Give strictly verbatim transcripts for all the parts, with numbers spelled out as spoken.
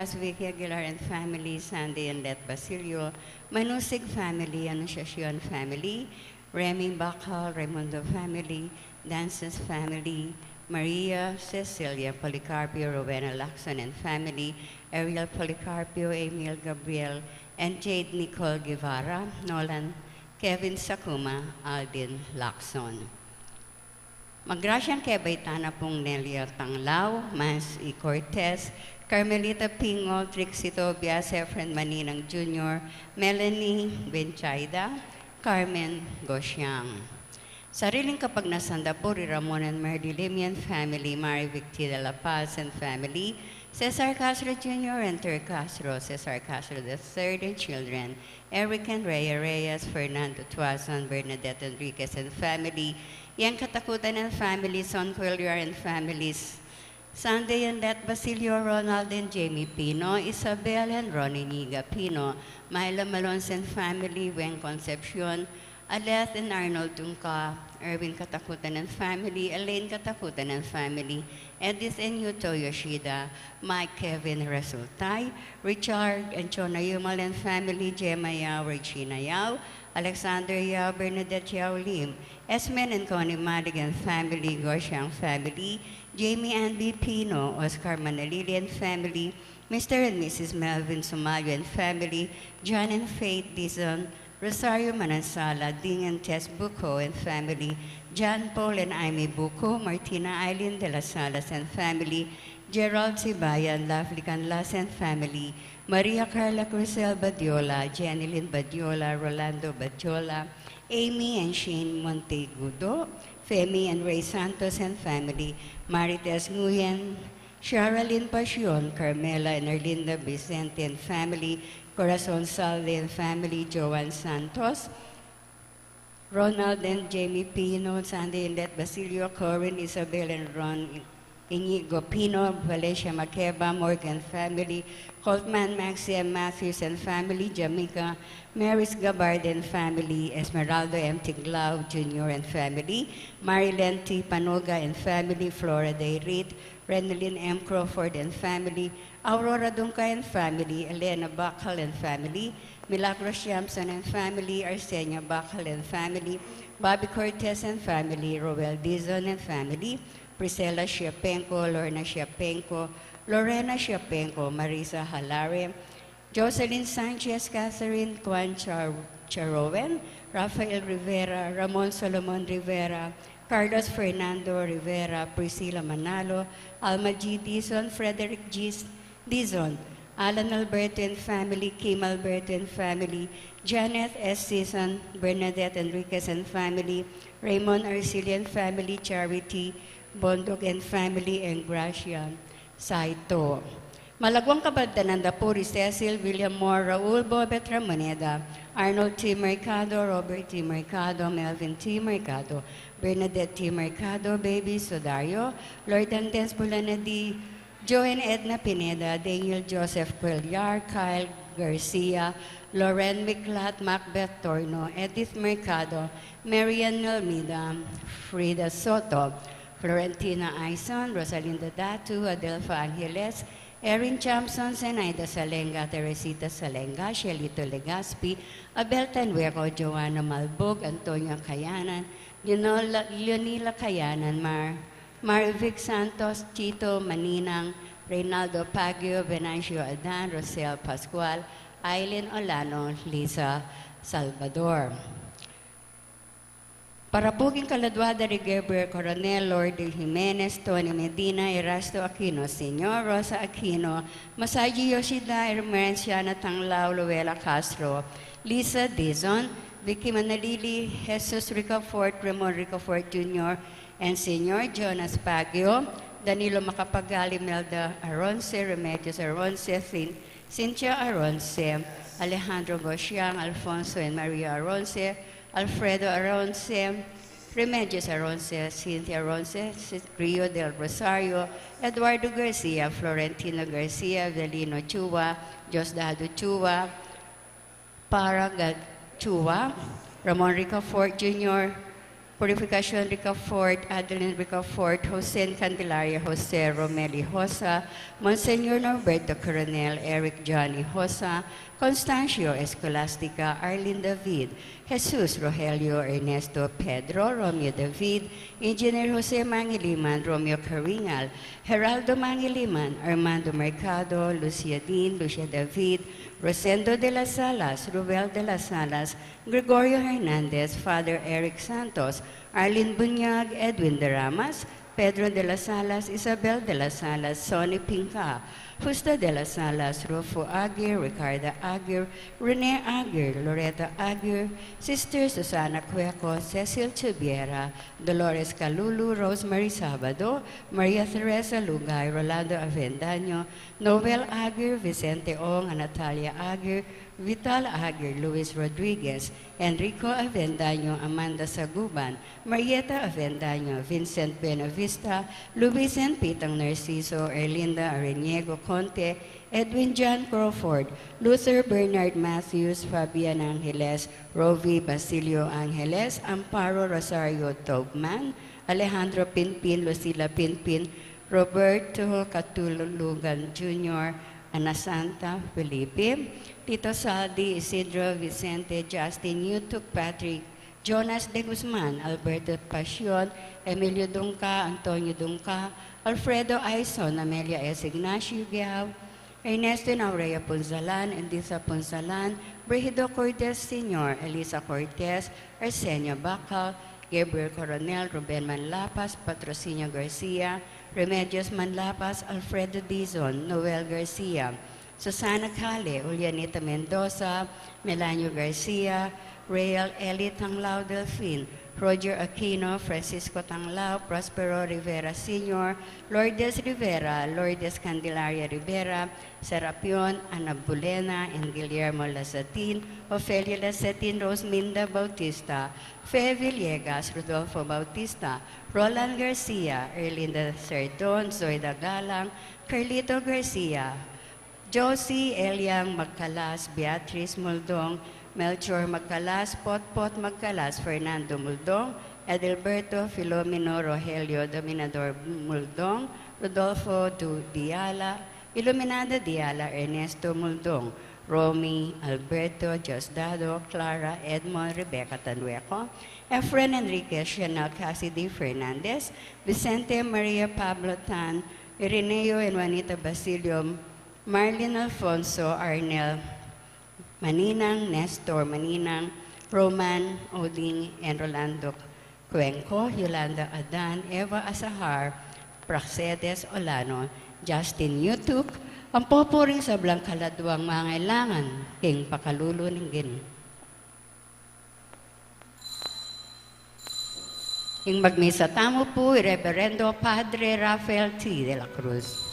Vicky Aguilar and family, Sandy and Let Basilio, Manusig family, Anunciacion family, Remy Bacal, Raimundo family, Dances family, Maria Cecilia Policarpio, Rowena Lacson and family, Ariel Policarpio, Emil Gabriel, and Jade Nicole Guevara, Nolan Kevin Sakuma, Aldin Lacson. Magrasyang kebaitan na pung Nelia Tanglao, Mans E. Cortez, Carmelita Pingol, Trixie Tobias, Efren Maninang Junior, Melanie Benchaida, Carmen Gosiang. Sariling kapagnasan da pu ri Ramon and Merly Limian family, Mary Victi de la Paz and family, Cesar Castro Junior and Ter Castro, Cesar Castro the third and children, Eric and Rhea Reyes, Fernando Tuason, Bernadette Enriquez and family, Yang Katakutan and family, Son Cuellar and families, Sunday and Let Basilio, Ronald and Jamie Pino, Isabel and Ronnie Niga Pino, Myla Malonz and family, Weng Concepcion, Aleth and Arnold Dungca, Erwin Katakutan and family, Elaine Katakutan and family, Edith and Yuto Yoshida, Mike Kevin Resultay, Richard and Chona Yumal and family, Gemma Yao, Regina Yao, Alexander Yao, Bernadette Yao Lim, Esmen and Connie Malig and family, Gosiang family, Jamie Ann B. Pino, Oscar Manalili and family, Mister and Missus Melvin Sumayo and family, John and Faith Dizon, Rosario Manansala, Ding and Tess Bucco and family, John Paul and Amy Bucco, Martina Eileen de las Salas and family, Gerald Sibayan, Lovely Canlas and family, Maria Carla Cruzel Badiola, Jenilyn Badiola, Rolando Badiola, Amy and Shane Montegudo, Femi and Ray Santos and family, Marites Nguyen, Sharalyn Pasion, Carmela and Erlinda Vicente and family, Corazon Salde and family, Joan Santos, Ronald and Jamie Pino, Sandy and Let Basilio, Corin, Isabel and Ron, Inigo Pino, Valencia Makeba, Morgan family, Coltman, Maxie and Matthews and family, Jamaica, Maris Gabarde and family, Esmeraldo M. Tiglao Junior and family, Marilyn T. Panuga and family, Flora Dayrit, Renelyn M. Crawford and family, Aurora Dungca and family, Elena Bacal and family, Milagros Jampson and family, Arsenia Bacal and family, Bobby Cortez and family, Roel Dizon and family, Priscilla Siapenco, Lorna Siapenco, Lorena Siapenco, Marisa Halare, Jocelyn Sanchez, Catherine Kwan Char-, Charoen, Rafael Rivera, Ramon Solomon Rivera, Carlos Fernando Rivera, Priscilla Manalo, Alma G. Dizon, Frederick G. Dizon, Alan Alberto and family, Kim Alberto and family, Janet S. Dizon, Bernadette Enriquez and family, Raymond Arcilio and family, Charity Bondog and family, and Gracia Saito. Malaguang kabadbadan da pu ri Cecil William Moore, Raul Bobet Ramoneda, Arnold T. Mercado, Robert T. Mercado, Melvin T. Mercado, Bernadette T. Mercado, Baby Sudario, Lord Andes Bulanadi, Joan Edna Pineda, Daniel Joseph Cuellar, Kyle Garcia, Loren Miklat, Macbeth Torno, Edith Mercado, Marian Almeida, Frida Soto, Florentina Aison, Rosalinda Datu, Adelfa Angeles, Erin Chamson, Zenaida Salenga, Teresita Salenga, Shelito Legaspi, Abel Tanhueco, Joanna Malbug, Antonio Kayanan, Leonila, Leonila Kayanan, Mar, Marivic Santos, Tito Maninang, Reynaldo Pagio, Venancio Adan, Rosel Pascual, Aileen Olano, Lisa Salvador. Para pu king kaladua da ri Gabriel Coronel, Lourdes Jimenez, Tony Medina, Erasto Aquino Senior, Rosa Aquino, Masaji Yoshida, Hermenciana Tanglao, Luella Castro, Lisa Dizon, Vicky Manalili, Jesus Ricafort, Ramon Ricafort Junior and Senior, Jonas Pagio, Danilo Macapagal, Imelda Aronce, Remedios Aronce, Cin-, Cynthia Aronce, Alejandro Gosiang, Alfonso and Maria Aronce, Alfredo Aronce, Remedios Aronce, Cynthia Aronce, Rio del Rosario, Eduardo Garcia, Florentino Garcia, Avelino Chua, Diosdado Chua, Para Chua, Ramon Ricafort Junior, Purificacion Ricafort, Adeline Ricafort, Jose Candelaria, Jose Romel Hinojosa, Monsignor Norberto Coronel, Eric John Hinojosa, Constancio Escolastica, Arlene David, Jesus Rogelio, Ernesto Pedro, Romeo David, Engineer Jose Mangiliman, Romeo Caringal, Geraldo Mangiliman, Armando Mercado, Lucia Dean, Lucia David, Rosendo de las Alas, Rubel de las Alas, Gregorio Hernandez, Father Eric Santos, Arlene Bunyag, Edwin de Ramas, Pedro de las Alas, Isabel de las Alas, Sonny Pinca, Justa de las Alas, Rufo Aguirre, Ricarda Aguirre, Rene Aguirre, Loretta Aguirre, Sister Susana Cueco, Cecil Tubiera, Dolores Calulu, Rosemary Sabado, Maria Teresa Lugay, Rolando Avendaño, Noel Aguirre, Vicente Ong, Natalia Aguirre, Vital Aguirre, Luis Rodriguez, Enrico Avendaño, Amanda Saguban, Marieta Avendaño, Vincent Buenavista, Luisen Pitang Narciso, Erlinda Areniego Conte, Edwin John Crawford, Luther Bernard Matthews, Fabian Angeles, Rovi Basilio Angeles, Amparo Rosario Taubman, Alejandro Pinpin, Lucila Pinpin, Roberto Catulugan Junior, Ana Santa Felipe, Tito Saldi, Isidro Vicente, Justin Yutuk, Patrick, Jonas de Guzman, Alberto Pasion, Emilio Dungca, Antonio Dungca, Alfredo Aison, Amelia S. Ignacio Guiao, Ernesto and Aurea Punsalan, Editha Punsalan, Brigido Cortez Senior, Elisa Cortez, Arsenia Bacal, Gabriel Coronel, Ruben Manlapas, Patrocinio Garcia, Remedios Manlapas, Alfredo Dizon, Noel Garcia, Susana Cale, Julianita Mendoza, Melanio Garcia, Real Eli Tanglao Delfin, Roger Aquino, Francisco Tanglao, Prospero Rivera Senior, Lourdes Rivera, Lourdes Candelaria Rivera, Serapion, Ana Bulena, and Guillermo Lasatin, Ofelia Lasatin, Rosminda Bautista, Fe Villegas, Rodolfo Bautista, Roland Garcia, Erlinda Serdon, Zoida Galang, Carlito Garcia, Josie Eliang Magcalas, Beatriz Muldong, Melchor Magcalas, Potpot Magcalas, Fernando Muldong, Adalberto Filomeno, Rogelio Dominador Muldong, Rodolfo Du Diala, Iluminada Diala, Ernesto Muldong, Romy, Alberto, Diosdado, Clara, Edmond, Rebecca Tanueco, Efren Enriquez, Chanel Cassidy Fernandez, Vicente Maria Pablo Tan, Ireneo and Juanita Basilio, Marlin Alfonso, Arnel Maninang, Nestor Maninang, Roman Oding, and Rolando Cuenco, Yolanda Adan, Eva Asahar, Praxedes Olano, Justin Yutuk, ang pupuring sablang kaladwang mangailangan king pakalulu ning Ginu. Ing magmisa tamu pu i Reverendo Padre Rafael T. de la Cruz.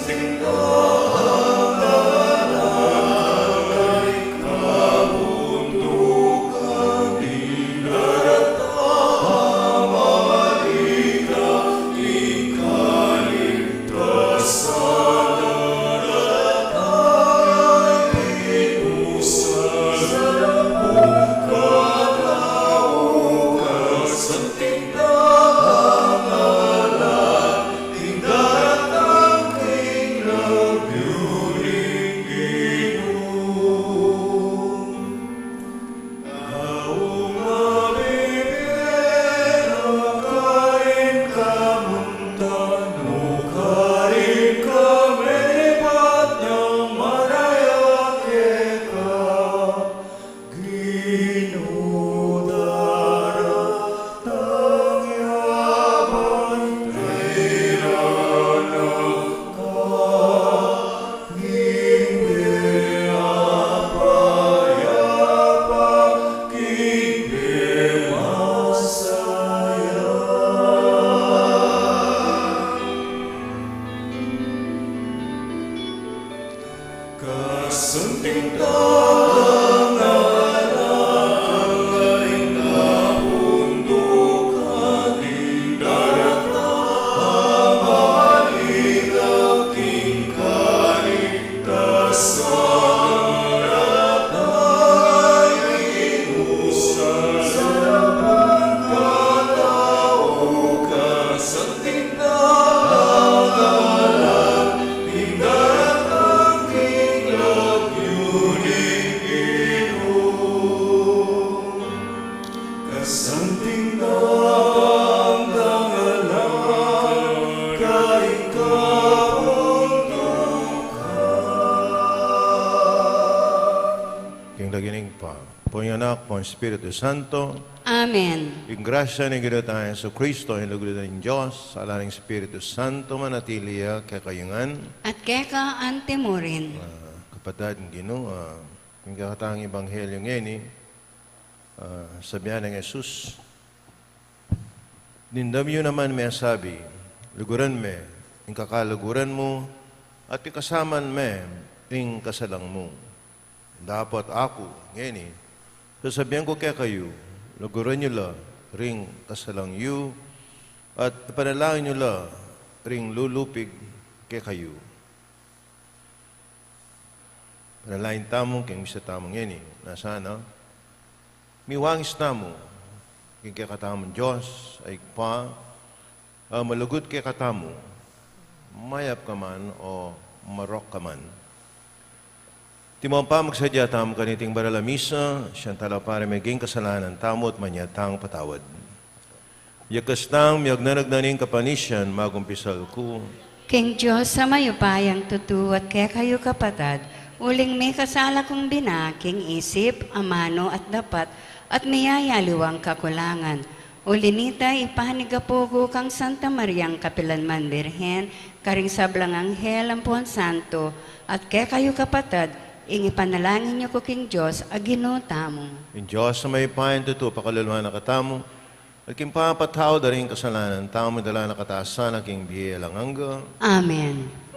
King lagyu ning Ibpa, ampo ning Anak, ampo ning Espiritu Santo. Amen. Ing grasya ning Ginu tang Jesucristo, ing lugud ning Dios, sala ning Espiritu Santo, manatili ya kekayu ngan. At keka antimurin. Ah, kapatad, ing Ginu, ah, ing kekatang ebanghelyu ngeni, ah, sabi nang Jesus, Dimdam yu naman mesabi, luguran me ing kakaluguran mu, at pikasaman me ing kasalang mu. Dapot aku, ngeni, sasabian ku kekayu, luguran yu la ring kasalang yu, at ipanalangin yu la ring lulupig kekayu. Panalangin tamu king misa tamu ngeni, na sana miwangis tamu king kekatamung Dios a Ibpa, a malugud kekatamu, mayap ka man o marok ka man. Iti mu pa, magsadya tamu kaniting banal a misa, siyang talapari maging kasalanan tamu at manyad tang patawad. Yakas tang miyagnanag na ning kapanisian, magumpisal ku. King Dios a mayupayang tutu at kekayu kapatad, uling mikasala kung bina king isip, amanu at dapat, at miyayaliwang kakulangan. Uli nita, ipanigapu ku kang Santa Mariang kapilanman Birhen, karing sablang anghel ampon santo, at kekayu kapatad, ing ipanalangin yu ku king Dios a Ginu tamu. Ing Dios a mayupayang tutu, pakalulwan na katamu, at king pamapatawad da ring kasalanan tamu, idala na katamu sana king bie alang angga. Amen.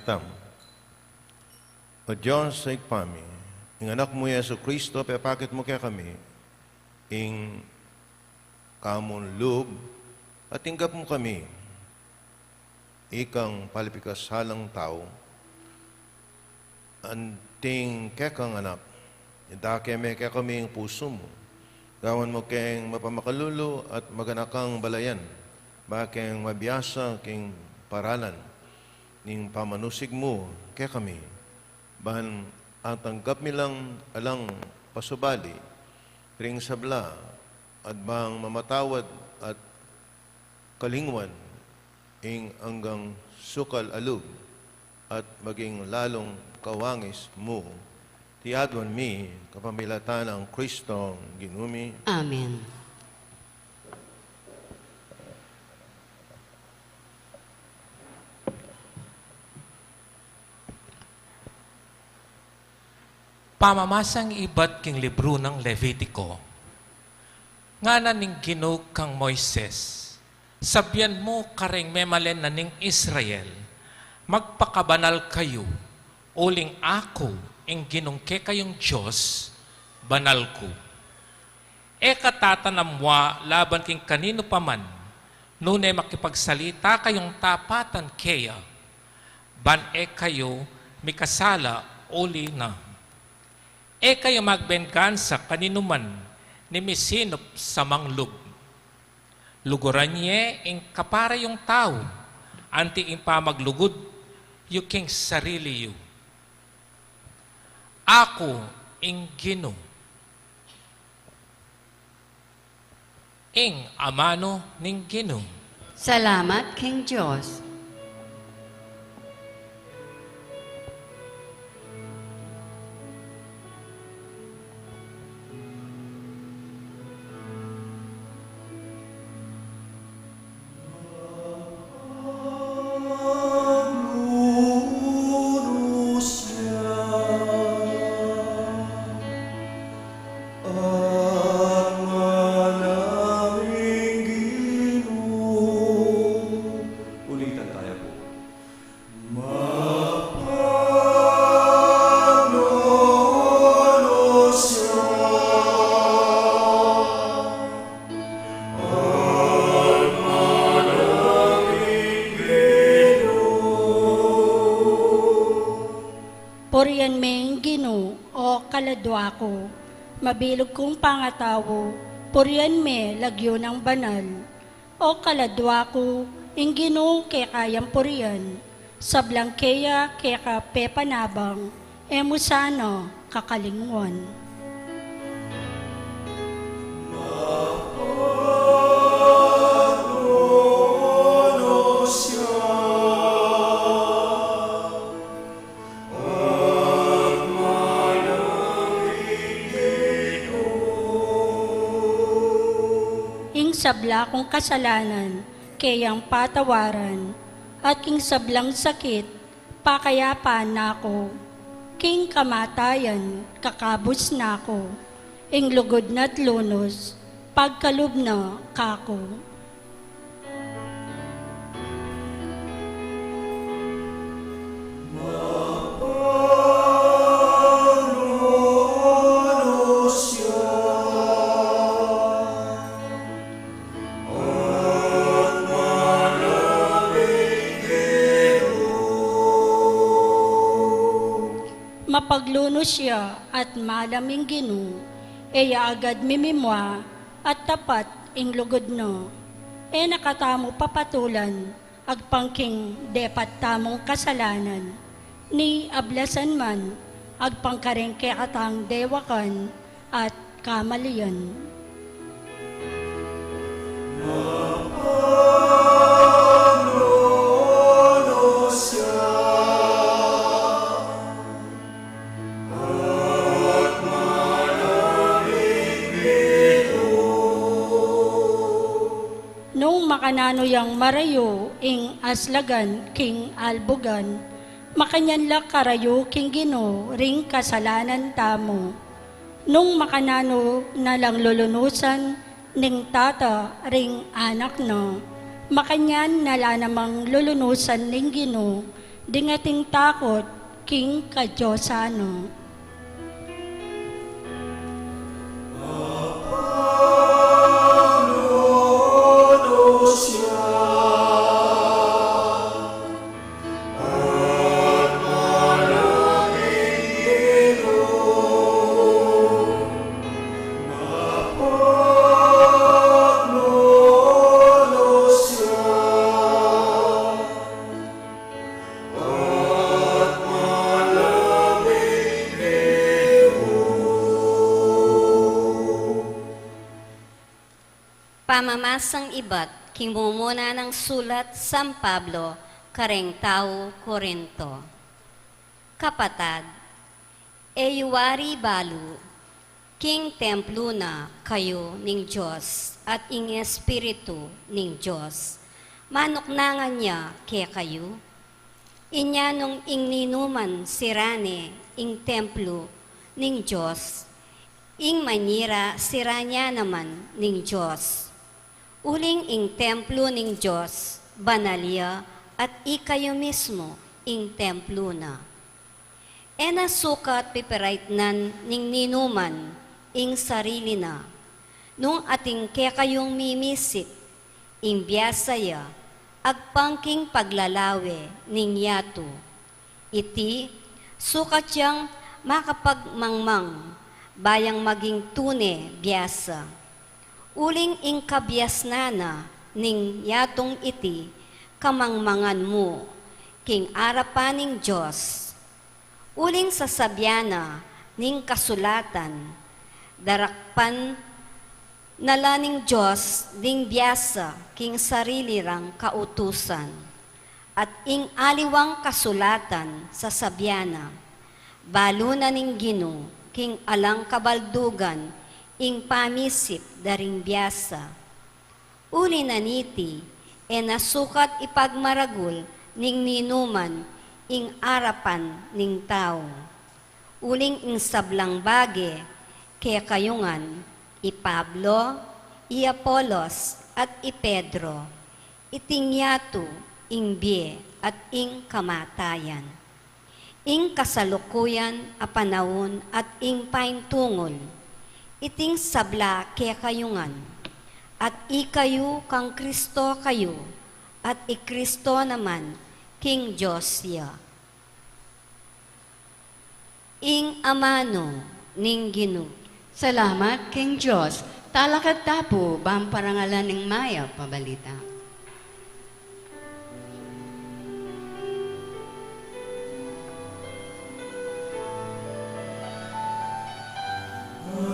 Tam. O Dios, Ibpa mi, ing Anak mu, Jesu Kristo, pepakit mu kekami ing kamu nang lub, at tinggap mu kami, ikang palapikasalang tau, anting kekang Anak, idake me kekami ing pusu mu. Gawan mu keng mapamakalulu at maganakang balayan, ba keng mabiasa king paralan ning pamanusig mu kekami, ban atanggap mi lang alang pasubali ring sabla, at bang mamatawad at kalingwan ing anggang sukal a lub, at maging lalung kawangis mu. Iti aduan mi kapamilatan nang Kristong Ginu mi. Amen. Pamamasang ibat king libru nang Levitiko. Ngana ning Ginu kang Moises, sabian mu karing memalen na ning Israel, magpakabanal kayu, uling aku, ing Ginung kekayung Dios, banal ku. E ka tatanam wa laban king kaninu pa man, nune makipagsalita kayung tapatan keya, ban e kayu mikasala uli na. E kayu magbengansa kaninu man ni misinup samang lub. Luguran ye ing kapara yung tau, anti ing pamaglugud yu king sarili yu. Aku ing Ginu. Ing amanu ning Ginu. Salamat king Dios. Ulitan tayo po. Mapanunus ya. Purian me ing Ginu, o kaladua ku, mabilug kung pangatau, purian me lagyu nang banal. O kaladua ku, ing Ginu kekayang purian, sablang keya keka pepanabang, e mu sana kakalingwan. Ing sabla kung kasalanan, keyang patawaran, at king sablang sakit, pakayapan na ku, king kamatayan, kakabus na ku, ing lugud na't lunus, pagkalub na kaku. Mapaglunus ya at malam ing Ginu, e ya agad mimimua at tapat ing lugud na. E na katamu papatulan agpang king depat tamung kasalanan, ni ablasan man agpang karing kekatang dewakan at kamalian. Nung makananu yang marayu ing aslagan king albugan, makanyan la karayu king Ginu ring kasalanan tamu. Nung makananu na lang lulunusan ning tata ring anak na, makanyan na la namang lulunusan ning Ginu Ding ating takut king kadiosan no. Pamamasang ibat king mumuna nang sulat San Pablo kareng tau Corinto. Kapatad, e yu wari balu, king templu na kayu ning Dios, at ing Espiritu ning Dios manuknangan ya kekayu? Inya nung ing ninuman sira ne ing templu ning Dios, ing manira sira ne naman ning Dios. Uling ing templu ning Dios banal ya, at ikayu mismu ing templu na. E na sukat pipiraitnan ning ninuman ing sarili na. Nung atin kekayung mimisip ing biasa ya agpang king paglalawe ning yatu, iti sukat yang makapagmangmang ba yang maging tune biasa. Uling ing kabiasnan na ning yatung iti kamangmangan mu king arapan ning Dios. Uling sasabian na ning kasulatan, darakpan na la ning Dios ding biasa king sarili rang kautusan. At ing aliwang kasulatan sasabian na, balu na ning Ginu king alang kabaldugan ing pamisip da ring biasa. Uli na niti, e na sukat ipagmaragul ning ninuman ing arapan ning tau. Uling ing sablang bage kekayu ngan, i Pablo, i Apolos, at i Pedro, iting yatu, ing bie, at ing kamatayan, ing kasalukuyan a panaun at ing paintungul, iting sabla kekayu ngan, at ikayu kang Kristo kayu, at i Kristo naman king Dios ya. Ing amanu ning Ginu. Salamat king Dios. Talakad ta pu bang parangalan ing mayap a balita.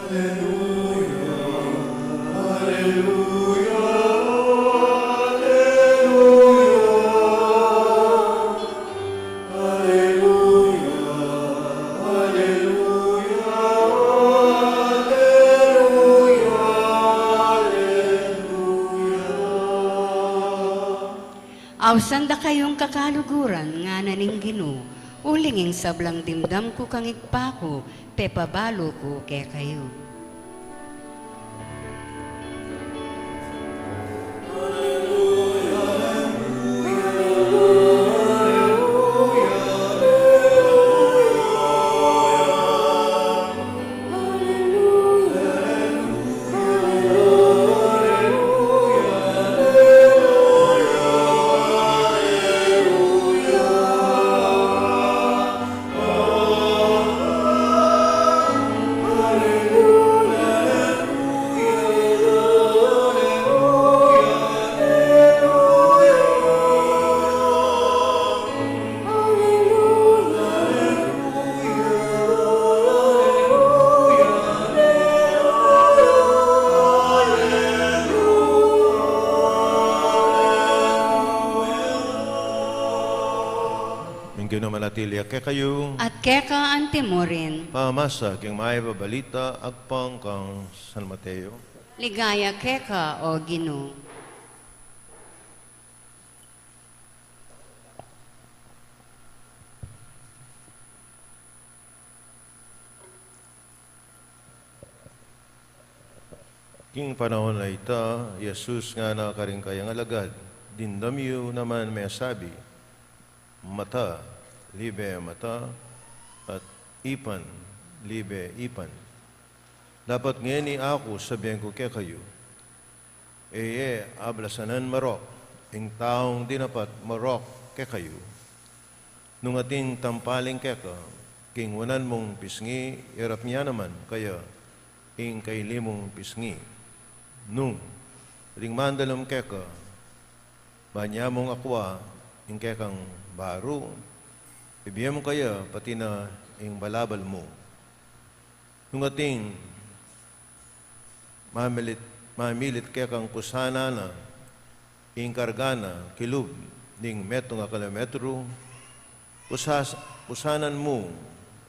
Aleluya, aleluya, aleluya. Aleluya, aleluya, aleluya, aleluya. Ausan da kayung kakaluguran, ngana ning Ginu, uling ing sablang dimdam ku kang Ibpa ku, pepabalu ku kekayu. Ing Ginu manatili ya kekayu. At keka antimurin. Pamasa king mayap a balita agpang kang San Mateo. Ligaya keka, o Ginu. King panaun a ita, i Jesus ngana karing kayang alagad, dimdam yu naman mesabi, mata libe mata, at ipan libe ipan. Dapot ngeni aku sabian ku kekayu, e ye ablasanan marok ing taung dinapat marok kekayu. Nung atin tampaling keka, king wanan mung pisngi, irap nia naman kaya ing kaili mung pisngi. Nung ating mandalum keka, banya mung akwa ing kekang baru, ibie mu kaya pati na ing balabal mu. Nung atin mamilit, mamilit kekang kusanan na ing karga na kilub ning metung a kilometru, kusas-, kusanan mu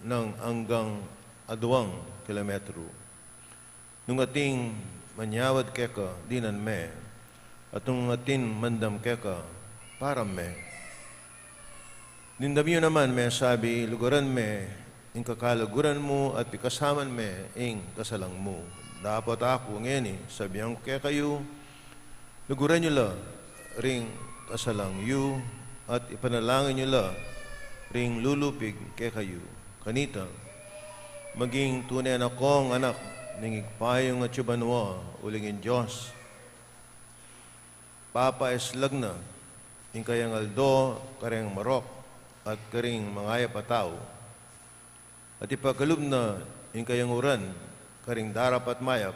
nang anggang aduang kilometru. Nung atin manyawad keka, dinan me, at nung atin mandam keka, param me. Dimdam yu naman, mesabi, luguran me ing kakaluguran mu at pikasaman me ing kasalang mu. Dapot aku ngeni sabian ku kekayu, luguran yu la ring kasalang yu at ipanalangin yu la ring lulupig kekayu. Kanita, maging tune na kong anak ning Ibpa yung atsu banua, uling ing Dios papaislag na ing kayang aldo kareng marok at kareng mangayap a tau, at ipakalub na ing kayang uran karing darapat mayap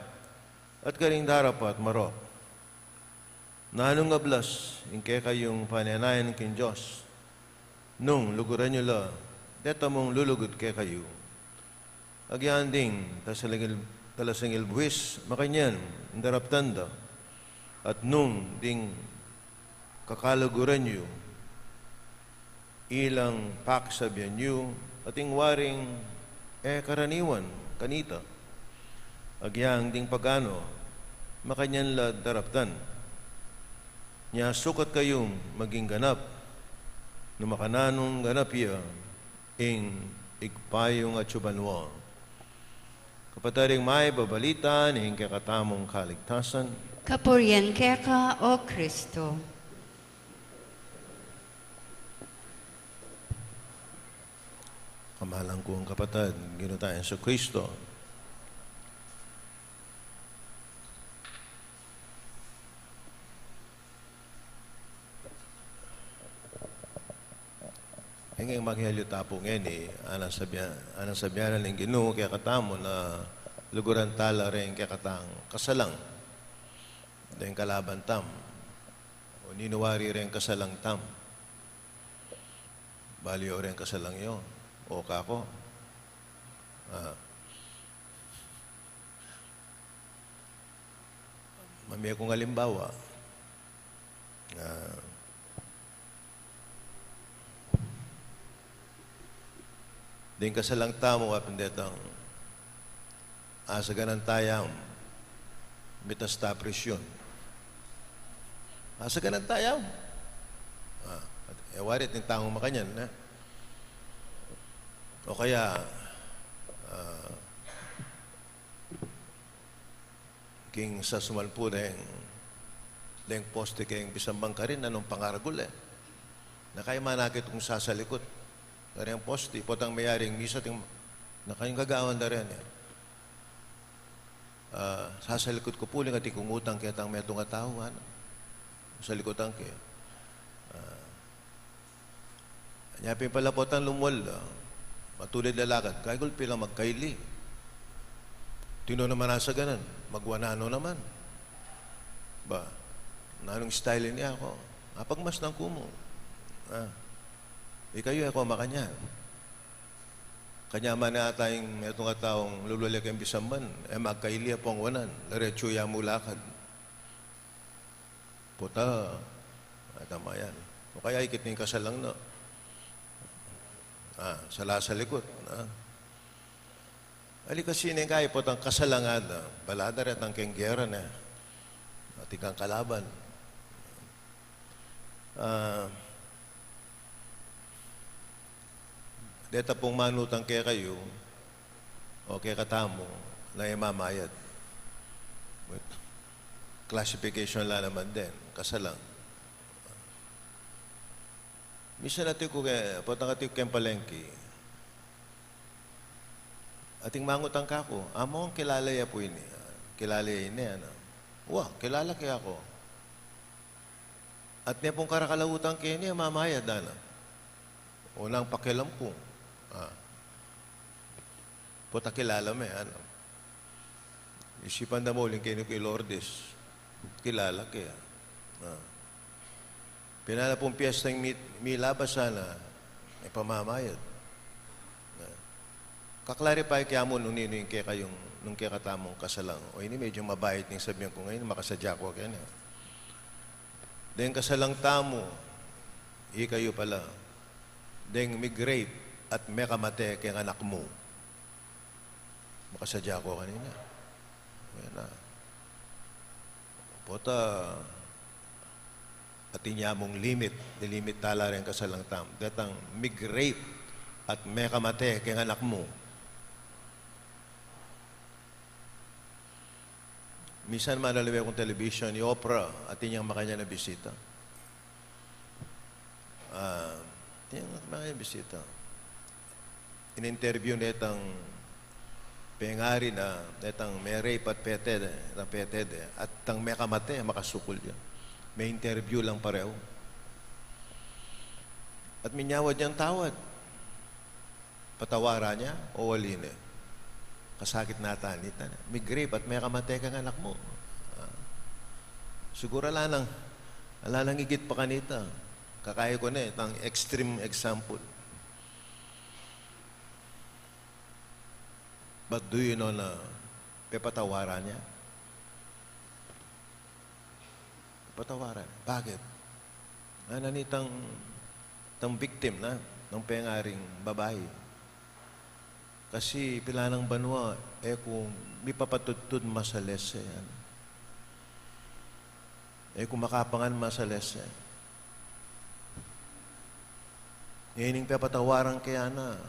at karing darapat marok. Nanung ablas ing kekayung panenayan king Dios nung luguran yu la deta mung lulugud kekayu? Agyang ding talasingil, talasingil buis, makanyan ing daraptan da. At nung ding kakaluguran yu, ilang pakisabian yu, ating waring e karaniwan kanita. Agyang ding pagano, makanyan la daraptan. Nya sukat kayung maging ganap, nung makananung ganap ya ing Ibpa yung atsu banua. Kapatad, ing mayap a balita ning kekatamung kaligtasan. Kapurian keka, O Kristo. Kamalan kung kapatad, Ginu tang Jesucristo. Ing ebanghelyo ta pu ngeni, anang sabyan, anang sabyan ning Ginu kekatamu na luguran tala reng kekatang kasalang, deng kalaban tam, o ninu wari reng kasalang tam. Bali o reng kasalang yo, o kako. Ah. Mamie kung alimbawa. Ah. Deng kasalang tamu, apin detang asaganan taya, mitas ta presyun. Asaganan taya. Ah, e wari atin taung makanyan, e. O kaya, ah, king sasuman pu deng, deng poste keng pisamban karin, nanung pangaragul, e. Na kaya manakit kung sasalikut kareng poste, potang meyaring misa, ting, na kayung gagawan da rin, e. Ah, sasalikut ku pu uling atin kung utang ketang metung a tau, ana. Salikutan ke. Ah, nya pin pala potang lumual, ah, matulid a lakad. Kaya gulpi lang magkaili. Tinu naman asaganan, magwananu naman. Ba, nanung style ini ako? Apagmasdan ku mu. Ah, ikayu, e ko makanyan. Kanyaman na ata ing metung a taung lulual ya keng pisamban, e magkaili, apung wanan, diretsu ya mu lakad. Puta, atama yan. O kaya ikit ning kasalang na. Ah, sala salikut, ah. Ali kasi ning kaya potang kasalang ada, bala da retang keng gera na. Atin kang kalaban. Ah, deta pung manutang kekayu, o kekatamu, na e mamayad. Classification la naman din, kasalang. Minsan atiu ku ke, potang atiu ku keng palengke. Ating mangutang kaku, "Among kilala ya pu ini?" "Kilala ya ini?" Ana. "Wa, kilala ke aku." "At ne pung karakal a utang keni, mamayad?" Ana. "Wala kang pakialam ku." Ah. Pota kilala me, ana. Isipan da mu uling keni ku i Lourdes. Kilala ke, ah. Pinala pung piyesta ing mi-, milabas, ana, e pamamayad. Ah. Ka-clarify ke mu nung ninu ing kekayung, nung kekatamung kasalang. O ini medyo mabayat ing sabian ku ngeni, makasadya ku keni. Deng kasalang tamu, ikayu pala, deng mig-rape at mekamate keng anak mu. Makasadya ku kanita. Ayan na. Pota, atin ya mung limit, nilimit tala reng kasalang tamu. Detang mig-rape at mekamate keng anak mu. Minsan manaliwe kung television, i Oprah, atin yang makanyan a bisita. Ah, atin yang makanyan a bisita. In-interview ne itang pengari na, itang me-rape at pete de, na pete de, at itang mekamate, makasukul ya. Me-interview lang parehu. At minyawad yang tawad. Patawaran ya o ali ne? Kasakit na tanitan. Mig-rape at mekamate keng anak mu. Ah. Siguru ala nang, ala nang igit pa kanita. Kakayu ku ne, itang extreme example. But do you know na pepatawaran ya? Patawaran. Bakit? Ana nitang, tang victim na, nang pengaring babai. Kasi pilan nang banua, e ku mipapatudtud masalese, ana. E ku makapangan masalese. Ining pepatawaran ke, ana.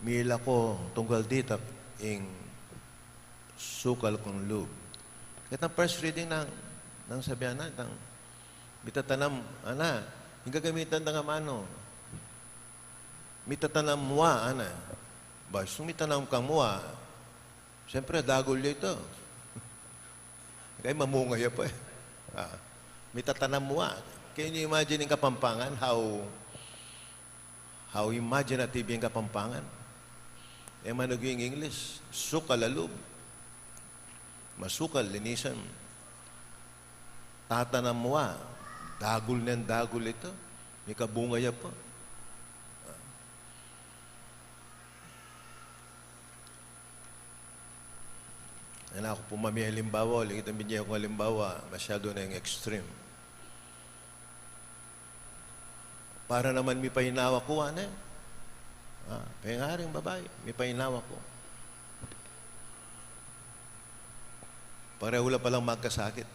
Milako tunggal ditak ing sukal kung lub. Ketang first reading nang, nang sabian na, itang mitatanam, ana, ing gagamitan dang amanu. Mitatanam mua, ana. Basta mitanam kang mua, siyempre, dagul ya ita. Kaya mamunga ya pa, e. Ah, mitatanam mua. Can you imagine in Kapampangan how, how imaginative in Kapampangan? E man ing English, sukal a lub. Masukal, linisan. Tatanam mua, dagul neng dagul ita. Mikabunga ya pa. Anak ku pu, mami, alimbawa, uling itang binye kung alimbawa, masyadu neng extreme. Para naman mipainawa ku, ana. Ah, pengaring babai, mipainawa ku. Parehu la palang magkasakit.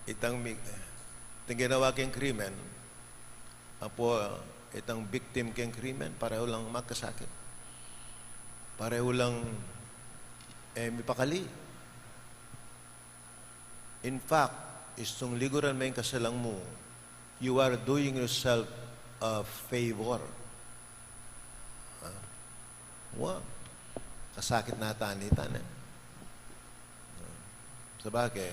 Itang mi-, itang ginawa keng krimen, apo, itang victim keng krimen, parehu lang magkasakit. Parehu lang, e, mipakali. In fact, istung liguran me ing kasalang mu, you are doing yourself a favor. Ha? Wa. Kasakit na tanitan, e. Sabagay,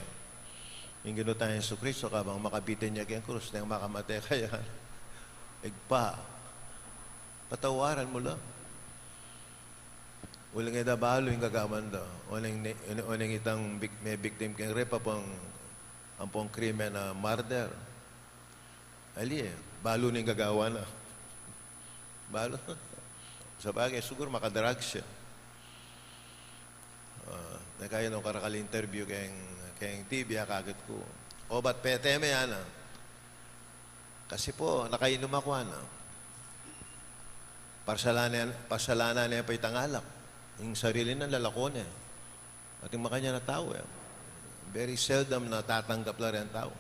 ing Ginu tang Jesucristo, kabang makabitin ya keng krus, neng makamate kaya, Ibpa, patawaran mu la. Uling e da balu ing gagawan da. Oneng ne-, oneng itang bik-, me-victim keng rape ampong, ampong krimen a murder. Ali, e, balu ne ing gagawan na. Balu. Sabagay, siguru makadrugs ya. Ah, nakayan ku karakal interview keng, keng T V, akakit ku. O, ba't pete me, ana? Kasi pu, nakainum aku, ana. Parsalanan, parsalanan ne pa itang alak. Ing sarili na, lalako ne. Ating makanyan a tau, e. Very seldom na tatanggap la reng tau.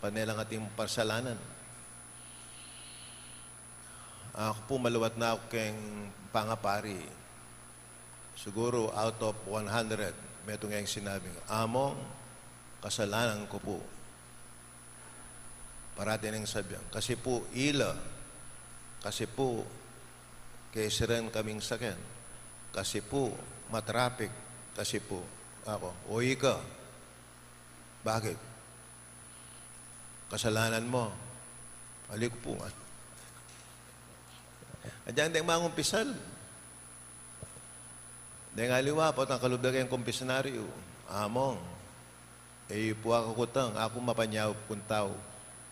Pane lang ating parsalanan. Aku pu, maluat na aku keng pangapari. Siguru out of one hundred, metung ing sinabing, "Among, kasalanan ku pu." Parati neng sabian, "Kasi pu ila, kasi pu kesiran kaming saken, kasi pu matrapik, kasi pu." Aku, "O ika, bakit? Kasalanan mo." Ali ku pu nga. Agyang deng mangumpisal. Deng aliwa, potang kalub da keng kumpisanaryu. "Among, e yu pu aku kutang, aku mapanyaup kung tau."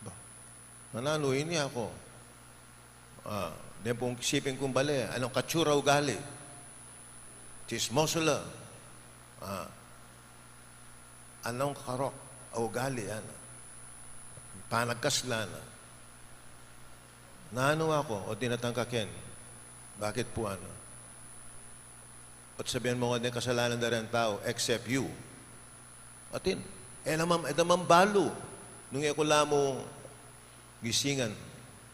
Ba, nanu ini aku? Ah, deng pung isipin kung bale, anong katsura ugali? Tsismoso la. Ah, anong karok a ugali, ana? Panagkas la, ana. Nanu aku, o dinatang ka ken? Bakit pu, ana? Ot sabian mu nga deng kasalanan da reng tau, except you. Atin, e naman, e naman balu. Nung e ku la mu gisingan,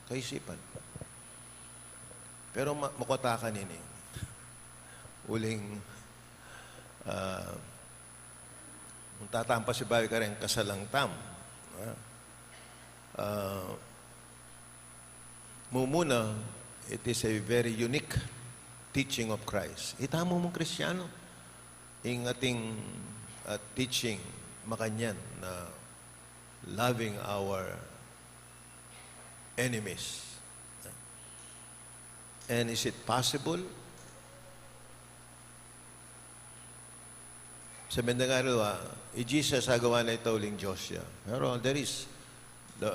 kaisipan. Pero ma-, makuatakan ini. Uling, ah, nung tatampa si bawi kareng kasalang tam. Ah, ah, Mumuna, it is a very unique teaching of Christ. Itamu mung Kristiyanu, ing ating, ah, teaching, makanyan na loving our enemies. And is it possible? Sa mendang aral, ah, i Jesus agawa na ita uling Dios ya. Pero there is, the,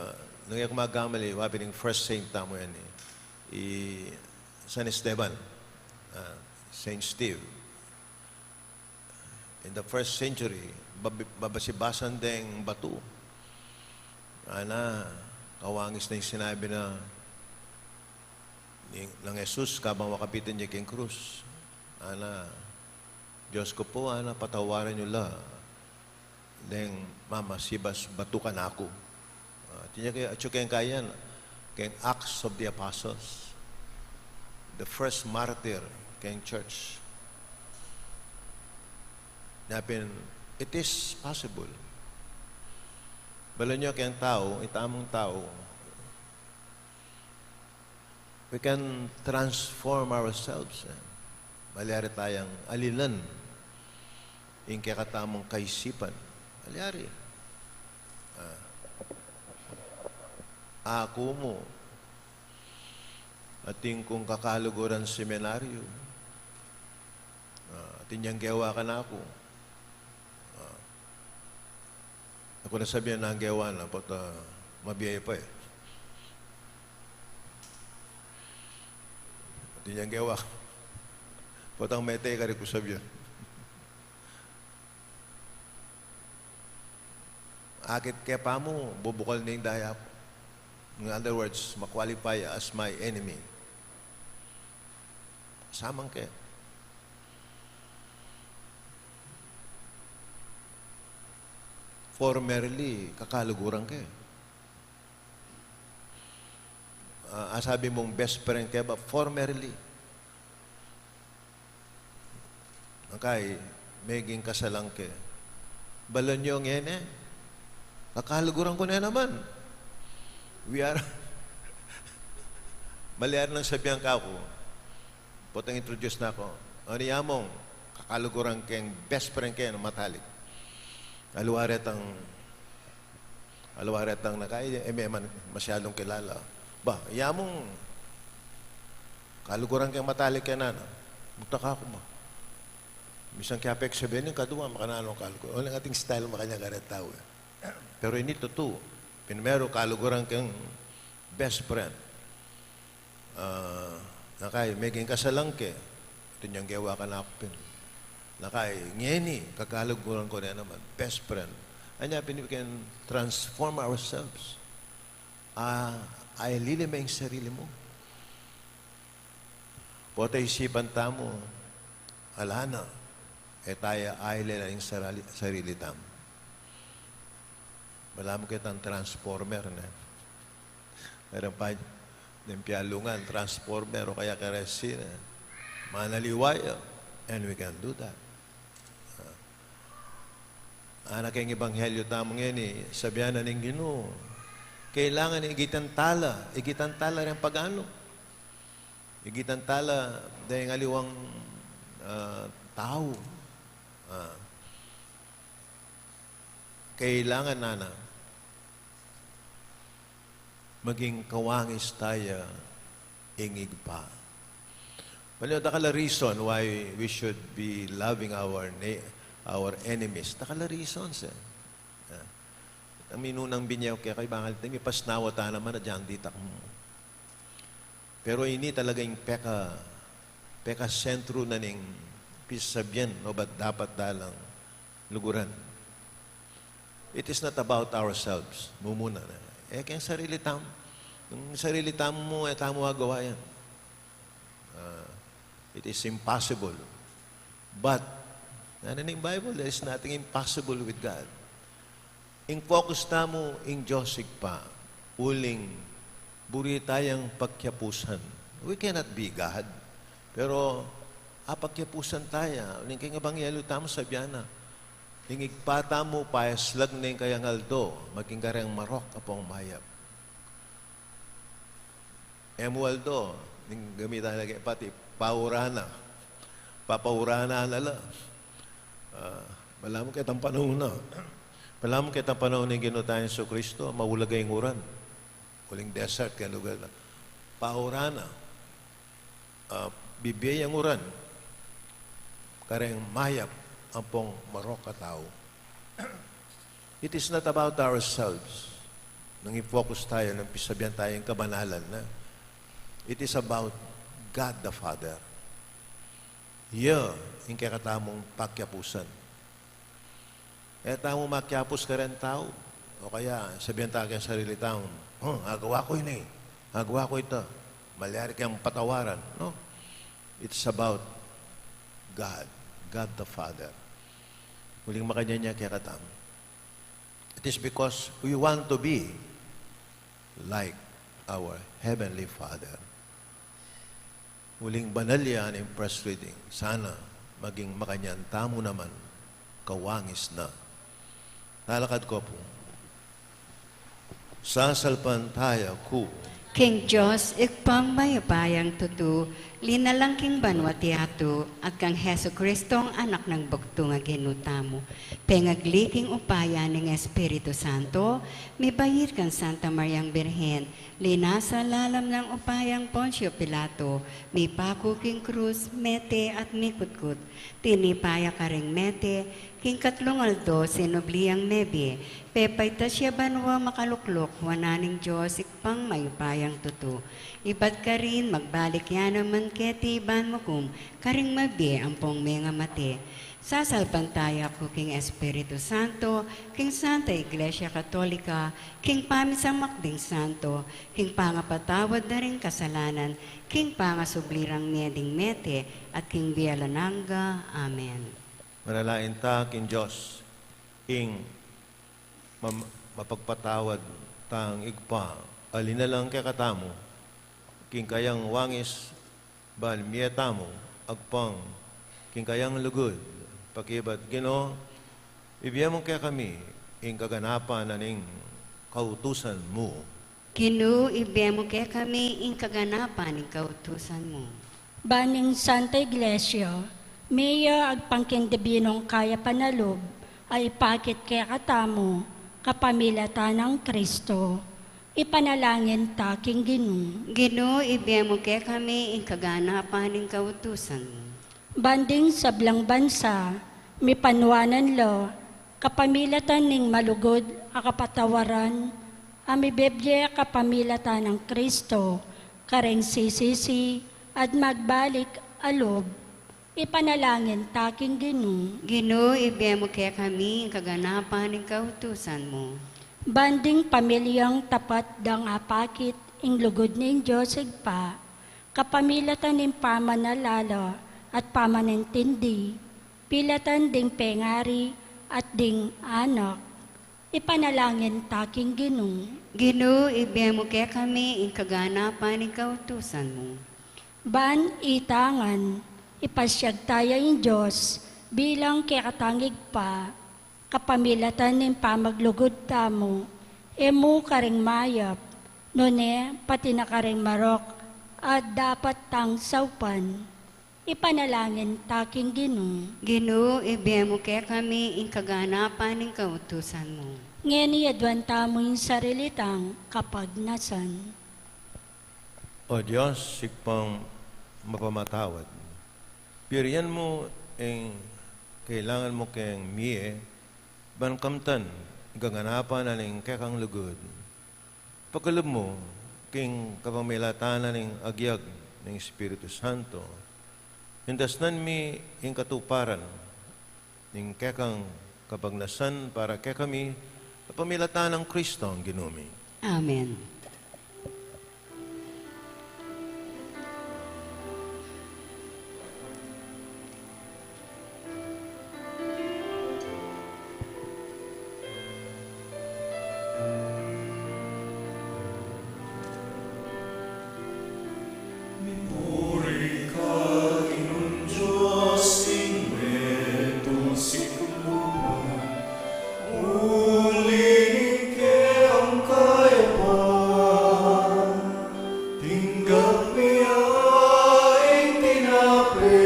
nung e ku magkamali, wa, pin ing first saint tamu yan, e. I San Esteban, ah, Saint Steve. In the first century, bab-, babasibasan deng batu. Ana, kawangis na ing sinabi na ni, nang Jesus, kabang wakapitan ya king krus. Ana, "Dios ku pu, ana, patawaran yu la deng mamasibas batu kanaku." Ah, atin ya ke, atyu keng kayan, keng Acts of the Apostles, the first martyr keng church. Nya pin, it is possible. Balu yu keng tau, itamung tau, we can transform ourselves, eh. Malyari tayang alilan ing kekatamung kaisipan. Malyari. Ah. Aku mu, atin kung kakaluguran seminaryu. Ah, atin yang gewa kanaku. Ah. Aku na sabian na gewa na, pota mabiaya pa, eh. Atin yang gewa. Potang mete, kari ku sabian. Akit ke pamu, bubukal ning daya ku. In other words, ma-qualify as my enemy. Samang ke. Formerly, kakaluguran ke. Ah, asabi mung best friend ke ba, formerly. Nung kai, meging kasalang ke. Balu yu ngeni, kakaluguran ku ne naman. We are, malyari nang sabian kaku. Potang introduce na ku. Ani, among, kakaluguran keng best friend ke na matalik. Aliwa retang Aliwa retang na kai, e me man masyadung kilala. Ba, ya mung kaluguran keng matalik keni, ana. Magtaka ku ba. Misan kaya peksabian ning kadua, makananu kaluguran. Uling ating style makanyan kareng tau, eh. Pero ini tutu, primeru kaluguran keng best friend. Ah, na kai, meging kasalang ke, atin yang gewa kanaku pin. Na kai, ngeni, kakaluguran ku ne naman, best friend. Anya pin, we can transform ourselves. Ah, ailile me ing sarili mu. Pota isipan tamu, ala na, e taya ailile ing sarali-, sarili tamu. Balamu ketang transformer, ne? Meron pa, ning pialungan, transformer, o kaya kerosene, ne? Manaliwa ya, and we can do that. Ana, keng ebanghelyo tamu ngeni, sabian na ning Ginu, Kailangan igitan tala, igitan tala ring paganu. Igitan tala deng aliwang, ah, tau. Ah. Kailangan, nana, maging kawangis taya ing Ibpa. Bale, dakal a reason why we should be loving our na-, our enemies. Dakal a reasons, e. Ah. Ang minunang binie ku kekayu, banal tamu, mipasnawa ta naman a dyang ditak mu. Pero ini talaga ing peka, pekasentru na ning pisasabian, no, ba't dapat da lang luguran. It is not about ourselves. Mumuna na. E keng sarili tam-, yung sarili tamu, e tamu agawa yan. Ah, it is impossible. But, nanu ning Bible, there is nothing impossible with God. Ing focus tamu, ing Dios Ibpa, uling buri tayang pakiapusan. We cannot be God. Pero, apagkiapusan taya, uling keng ebanghelyo tamu sabian na, ing Ibpa tamu, payaslag ne ing kayang aldo, maging kareng marok ampong mayap. E mu aldo, ning gamitan na lagi pati paurana. Papaurana na la. Ah, balamu ketang panaun na. Balamu ketang panaun ning Ginu tang Jesucristo, maulaga ing uran. Uling desert keng lugar na. Paurana. Ah, bibie yang uran. Kareng mayap ampong marok a tau. It is not about ourselves. Nung i-focus tayo, nung pisabihan tayo ing kabanalan na, it is about God the Father. Iya ing kekatamung pakiapusan. E tamu makiapus kareng tau. O kaya, sabihan ta keng sarili tamu, "Hmm, agawa ku ini. Agawa ku ita." Malyari keng patawaran, no? It's about God. God the Father. Uling makanyan ya kekatamu. It is because we want to be like our Heavenly Father. Uling banal ya ning first reading. Sana maging makanyan tamu naman kawangis na. Talakad ku pu. Sasalpantaya ku king Dios, Ibpang mayupayang tutu, linalang king banwa't yatu, at kang Jesucristong Anak nang bugtung a Ginu tamu, pengagli king upaya ning Espiritu Santo, mibait kang Santa Mariang Birhen, linasa lalam nang upayang Poncio Pilato, mipaku king krus, mete at mikutkut. Tinipa ya karing mete, king katlung aldo sinubli yang mebie, pepaitas ya banua makalukluk wanan ning Dios Ibpang mayupayang tutu. Ibat karin magbalik ya naman keti ban mukum karing mabie ampong mengamate. Sasalpantaya ku king Espiritu Santo, king Santa Iglesia Katolika, king pamisamak ding santo, king pangapatawad da ring kasalanan, king pangasubli rang mie ding mete, at king bie alang angga. Amen. Manalangin ta king Dios, ing mam-, mapagpatawad tang Ibpa, a linalang kekatamu king kayang wangis, ban mie tamu agpang king kayang lugud. Pakibat, Ginu, ibie mu kekami ing kaganapan na ning kautusan mu. Ginu, ibie mu kekami ing kaganapan ning kautusan mu. Ban ing Santa Iglesia, mie ya agpang king dibinung kayapan a lub, a ipakit kekatamu, kapamilatan nang Kristo. Ipanalangin ta king Ginu. Ginu, ibie mu kekami ing kaganapan ning kautusan mu. Ban ding sablang bansa, mipanuanan la, kapamilatan ning malugud a kapatawaran, a mibibie kapamilatan nang Kristo, kareng sisisi, at magbalik a lub. Ipanalangin ta king Ginu. Ginu, ibie mu kekami ing kaganapan ning kautusan mu. Ban ding pamilyang tapat dang apakit ing lugud ning Dios Ibpa, kapamilatan ning pamanalala at pamanintindi, pilatan ding pengari at ding anak. Ipanalangin ta king Ginu. Ginu, ibie mu kekami ing kaganapan ning kautusan mu. Ban ita ngan, ipasyag taya ing Dios bilang kekatang Ibpa, kapamilatan ning pamaglugud tamu E mu karing mayap, nune pati na karing marok a dapat tang saupan. Ipanalangin ta king Ginu. Ginu, ibie mu kekami ing kaganapan ning kautusan mu. Ngeni aduan tamu ing sarili tang kapagnasan. O Dios, Ibpang mapamatawad, pirian mu ing kailangan mu keng mie, ban kamtan ing kaganapan na ning kekang lugud. Pakalub mu king kapamilatan na ning agyag ning Espiritu Santo, ing dasnan mi ing katuparan ning kekang kapagnasan para kekami, kapamilatan nang Kristong Ginu mi. Amen. Mipuri ka, Ginung Dios ning meto sikluban, uli ning kekang kayapan, tinggap mi ya ing tinape,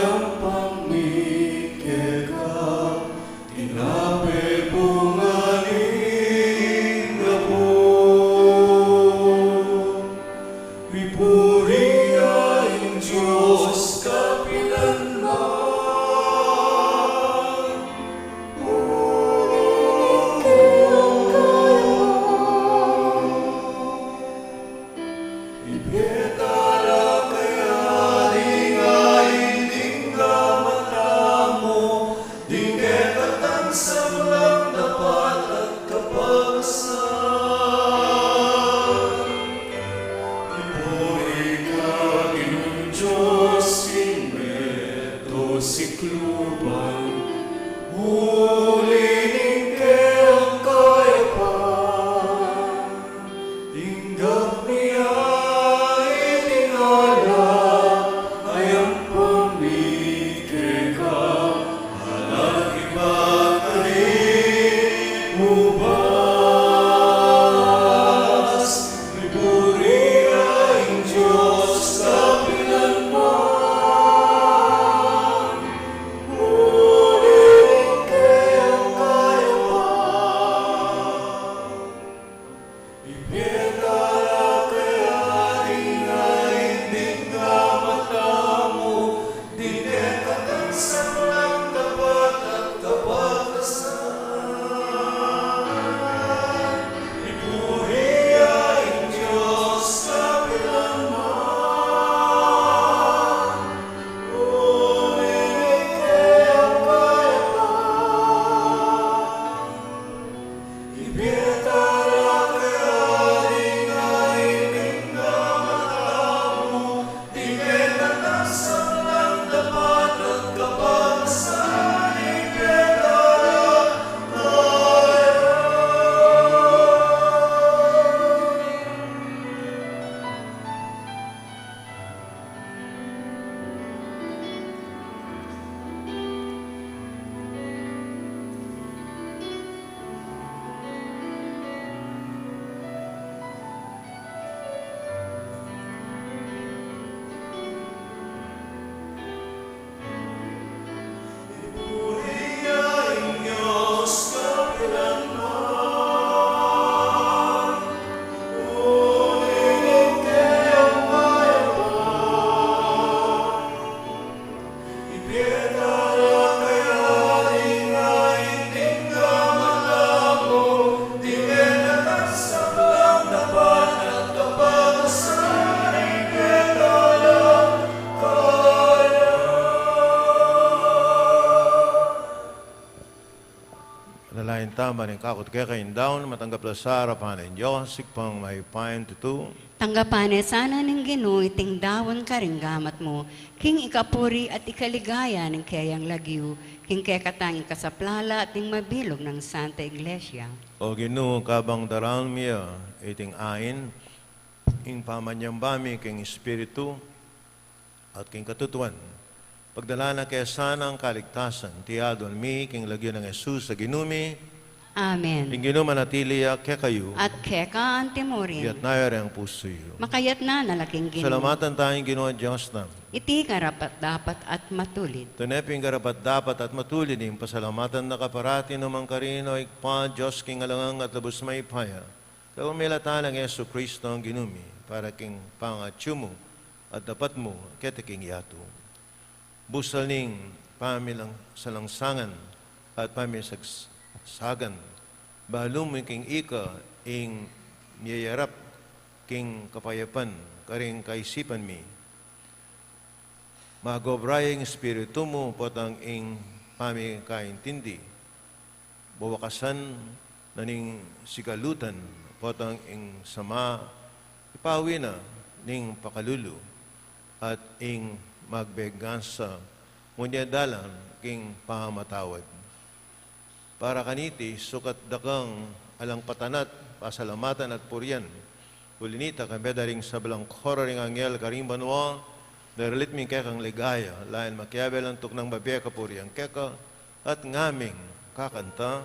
ampon mi keka, tinape bunga ning gabus. Mipuri ya ing Dios kapilanman. Ibie ta la kaya ding ain ding gamat tamu, ding kekatang sablang dapat at kapagnasan. Mipuri ka, Ginung Dios ning meto sikluban, uli ning kekang kayapan, tinggap mi ya ing alak a ampon mi keka, alak ibat karing ubas. Mipuri ya ing Dios kapilanman. Uli ning kekang kayapan. Ibie ta la kaya ding ain ding gamat tamu, ding kekatang sablang dapat at kapagnasan. Mipuri ya ing Dios kapilanman. Uli ning kekang kayapan. Alalayan tamu ing kakut keka ing daun, matanggap la sa arapan ning Dios, Ibpang mayupayang tutu. Tanggapan na sana ning Ginu iting daun karing gamat mu, king ikapuri at ikaligaya ning keyang lagyu, king kekatang ikasaplala at ning mabilug nang Santa Iglesia. O Ginu, kabang daraun mi ya iting ain, ing pamanyamba mi king Espiritu at king katutuan, pagdalan na ke sana ing kaligtasan, iti aduan mi king lagyu nang Jesus a Ginu mi. Amen. Ing Ginu manatili ya kekayu. At keka antimurin. Iyatas yu reng pusu yu. Makayatas na la king Ginu. Salamatan taya ing Ginu a Dios tamu. Iti karapat-dapat at matulid. Tune pin karapat-dapat at matulid ing pasalamatan da ka parati nu man karin, o Ibpa, Dios king alang angga at lubus mayupaya, kapamilatan nang Jesucristo a Ginu mi, para king pangatsu mu at dapat mu keti king yatu. Busal ning pamilang-, salangsangan at pamisagsagan, balu mu king ika ing miyayarap king kapayapan karing kaisipan mi. Mag-obra ya ing Espiritu mu potang ing pamikaintindi, wawakasan na ning sigalutan potang ing sama, ipawi na ning pakalulu, at ing magbegansa, ngunit dalan king pamatawad. Para kaniti, sukat da kang alang patanat, pasalamatan at purian. Uli nita, kambe da ring sablang koro ring anghel karing banua, daralit mi ing kekang ligaya, lain makiabe lang tuknang babie kapurian keka, at ngaming kakanta.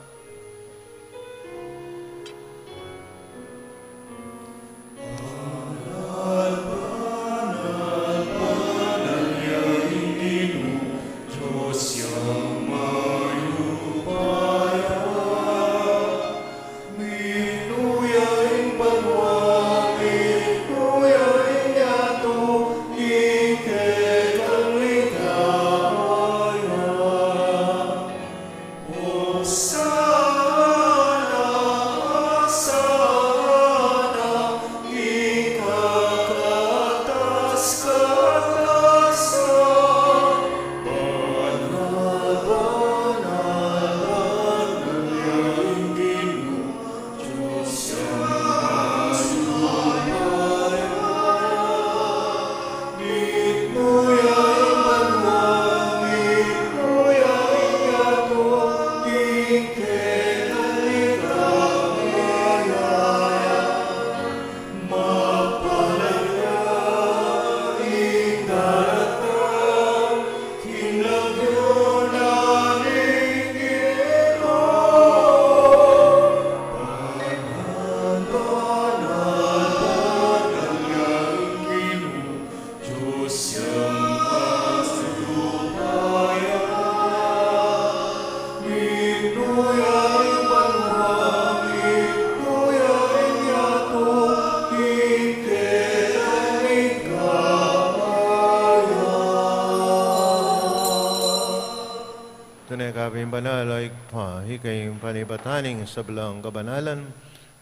Tune ka pin banal, o Ibpa, ika ing panibatan ning sablang kabanalan,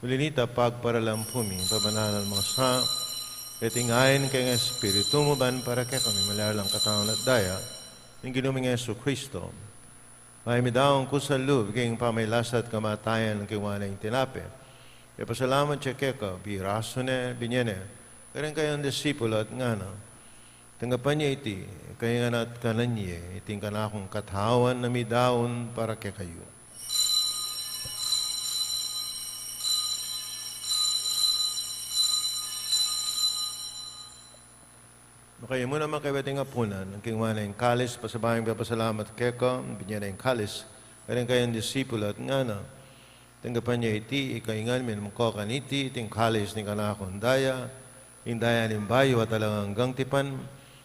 uli nita pagparalan pu mi ing pabanalan mung sa, at ing ain ning Espiritu mu ban para kekami maging alang katawan at daya ning Ginu ming Jesucristo. Mayap mi daun kusang lub king pamagkasakit at kamatayan king wari ning tinape. Ipasalamat ya keka, pirasu ne, binye ne karing kayang disipulo at ngana: Tanggapan ye iti kayu ngan at kanan ye, iti ing kanakung katawan a midaun para kekayu. Makayamu naman kayu king apunan, king wari ning kalis, pasabayung pepasalamat keka, binye ne ing kalis karing kayang disipulo at ngana: Tanggapan ye iti, ikayu ngan minum kayu kaniti, iti ing kalis ning kanakung daya, ing daya ning bayu at alang anggang tipan,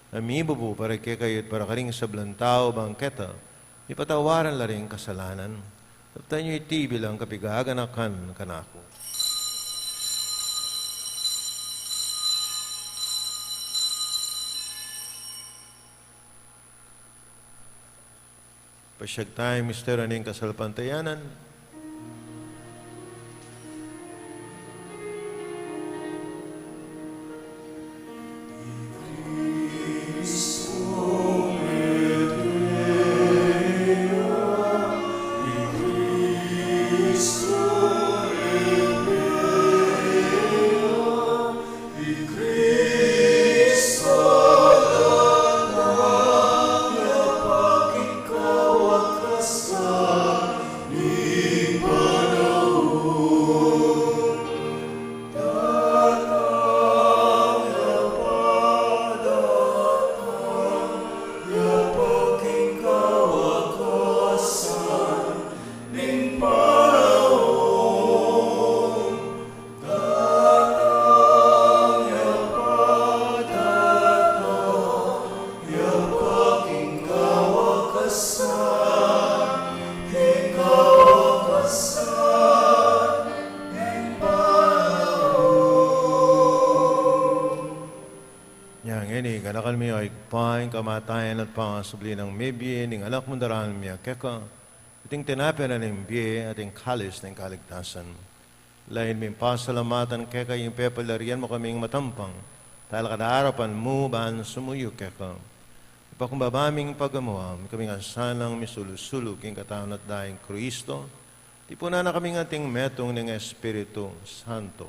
a mibubu para kekayu at para karing sablang tau, bang keta mipatawaran la ring kasalanan. Daptan yu iti bilang kapaganakan kanaku. Pasiag taya ing misteryu ning kasalpantayanan. Ngeni, ganakan mi, o Ibpa, ing kamatayan at pangasubli nang mebie ning Anak mung daraun mi keka, iting tinape na ning bie at ing kalis ning kaligtasan. Lain ming pasalamatan keka ing pepalarian mu kaming matampang talakad king arapan mu ban sumuyu keka. Ipakumbaba ming pagamuan, ikami ngan sanang misulu-sulu king katawan at daya nang Kristo, tipunan na kaming anting metung ning Espiritu Santo.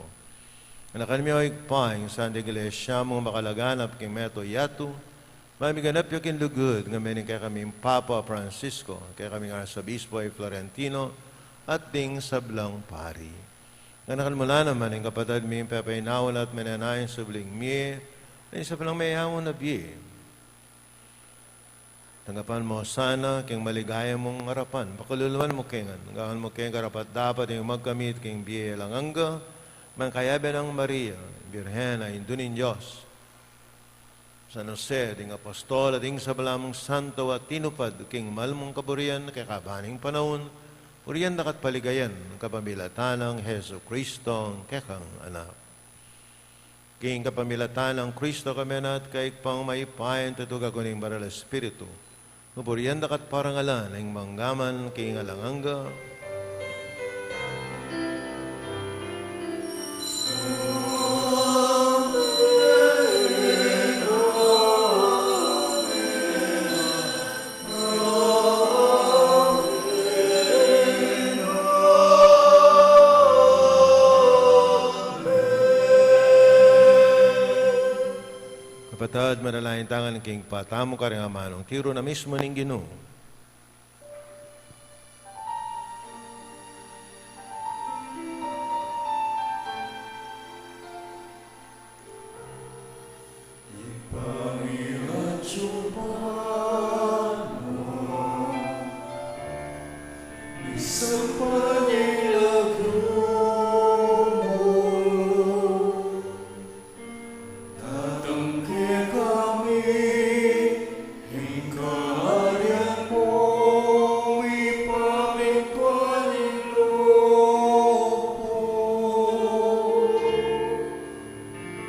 Ganakan mi, o Ibpa, ing Santa Iglesia mung makalaganap king mabilug a yatu, mamiganap ya king lugud, ngan mening kekaming Papa Francisco, kekaming Arsobispo i Florentino, at ding sablang pari. Ganakan mu la naman ing kapatad ming pepainawa la at menenaya ing subling mie, ning sablang meyaun a bie. Tanggapan mu la sana king maligaya mung arapan, pakaluluan mu ke ngan, gawan mu keng karapat-dapat ing magkamit king bie alang angga, mangkayabe nang Maria, Birhen a Indu ning Dios, San Jose, ding apostol, at ding sabla mung santo a tinupad king mal mung kaburian kekaba ning panaun, burian daka at paligayan, kapamilatan nang Jesucristo, ing kekang Anak. King kapamilatan nang Kristo kami na at keka, Ibpang mayupaya, tutukan ning Banal a Espiritu, burian daka at parangalan ning mangga man king alang angga. Kapatad, manalangin tamu ngan king patamu karing amanung tiru na mismu ning Ginu. Datang kekami ing kayarian mu, mipamintuan ing lub mu.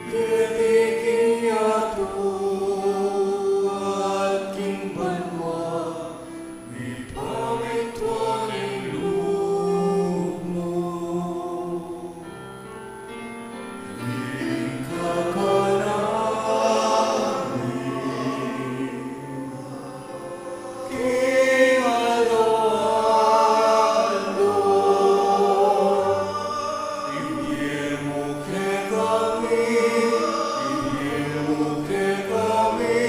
Keti king yatu at king banua, mipamintuan ing lub mu. Ing kakanan mi king aldo-aldo, ibie mu kekami, ibie mu kekami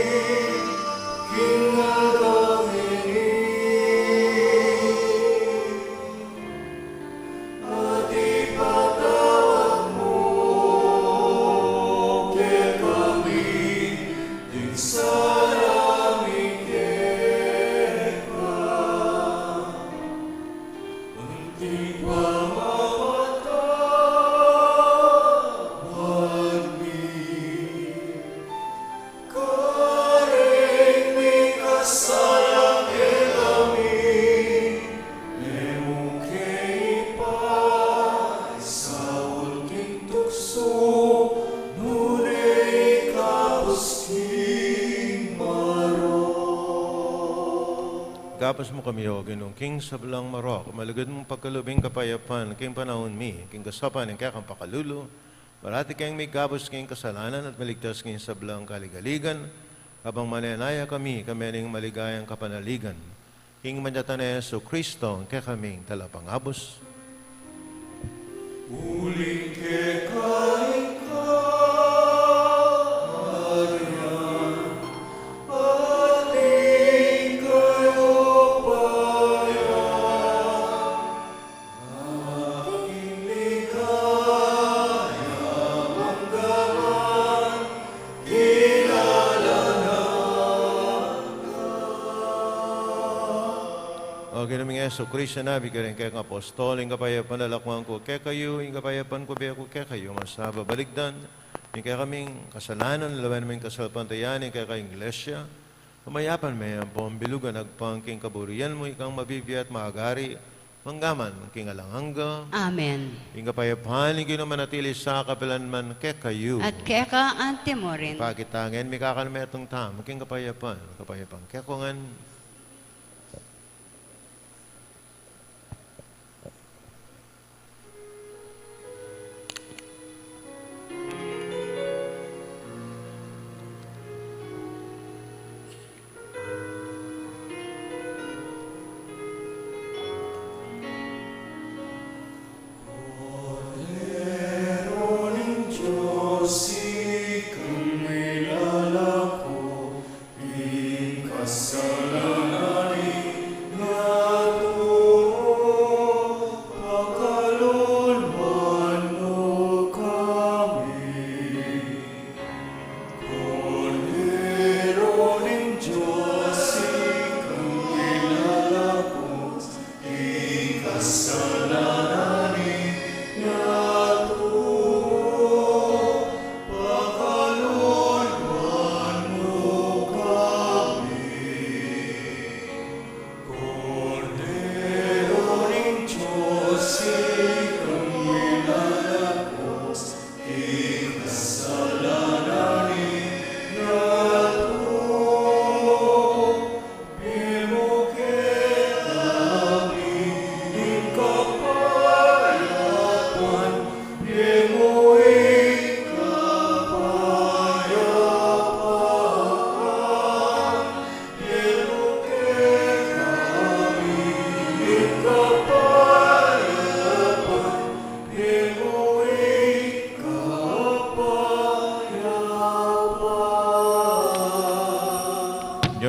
king aldo ngeni. At ipatawad mu kekami ding sala mi keka, anti ing pamamatawad mi karing mikasala kekami, e mu ke ipaisaul king tuksu, nune ikabus king marok. Ikabus mu kami, O Ginu, king sablang marok, malugud mung pagkalub ing kapayapan king panaun mi, king kasaupan ning kekang pakalulu, parati keng mikabus king kasalanan at miligtas king sablang kaligaligan, kabang manenaya kami king maligayang kapanaligan. King kamatayan nang Jesucristo, ing kekaming Talapangabus. Uling keka ing kayarian, at ing kayupayan, at ing ligaya mangga man king alang angga. O Ginu ming Jesucristo, sinabi mu karing kekang apostol, ing kapayapan lalakwan ku kekayu, ing kapayapan ku ibie ku kekayu. Masababaligdan ing kekaming kasalanan, lawen mu ing kasalpantayanan ning kekang Iglesia. Pamayapan me ampong bilugan agpang king kaburian mu, ikang mabibie at magari mangga man king alang angga. Amen. Ing kapayapan ning Ginu manatili sa kapilan man kekayu. At keka anti mu rin. Pakit ta ngan mikakalmetung tamu king kapayapan. Kapayapan kekongan.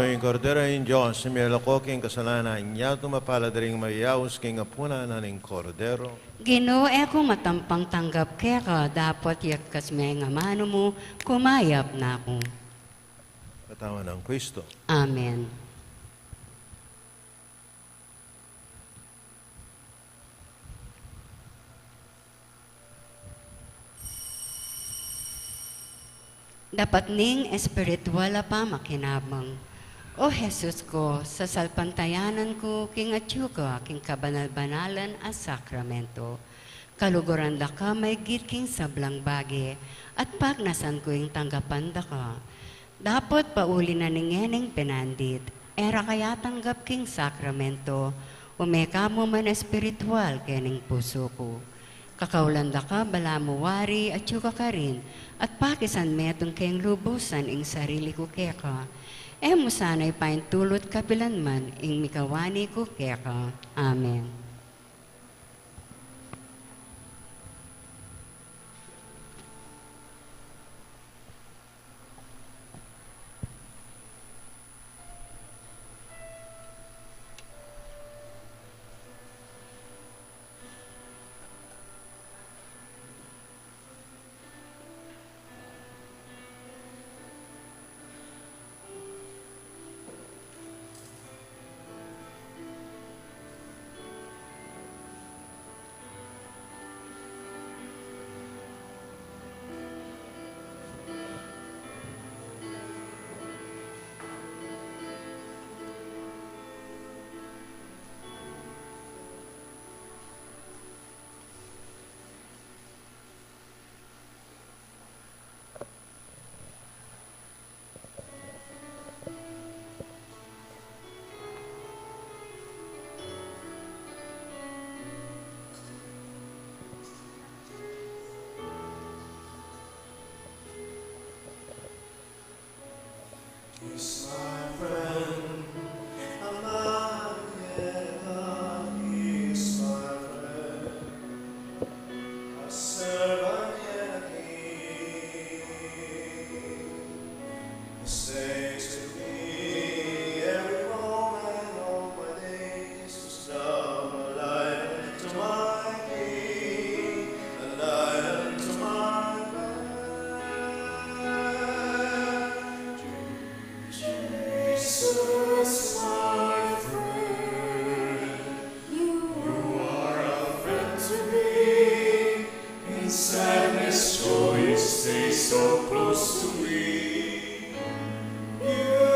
Ing Kordero ning Dios, a mialako king kasalanan ning yatu, mapalad ding mayayaus king apunan ning Kordero. Ginu, e ku matampang tanggap keka, dapot yakas me ing amanu mu, kumayap na ku. Katawan nang Kristo. Amen. Dapat ning espiritual a pamakinabang. O Jesus ku, sasalpantayanan ku king atyu ka king kabanal-banalan a sakramento. Kaluguran da ka maigit king sablang bage, at pagnasan ku ing tanggapan da ka. Dapot pauli na ning ngening pinandit, e ra ka yatanggap king sakramento, ume ka mu man espiritual kening pusu ku. Kakaulan da ka balamu wari atyu ka karin, at pakisan metung keng lubusan ing sarili ku keka. E mu sana ipaintulut kapilan man ing mikawani ku keka. Amen. He's my friend. Among the heathen, he's my friend. A servant and a king. He stays with me every moment of my days. Now my life to my King, and I unto my God. Jesus, my friend, you are a friend to me. In sadness, joy, you stay so close to me. You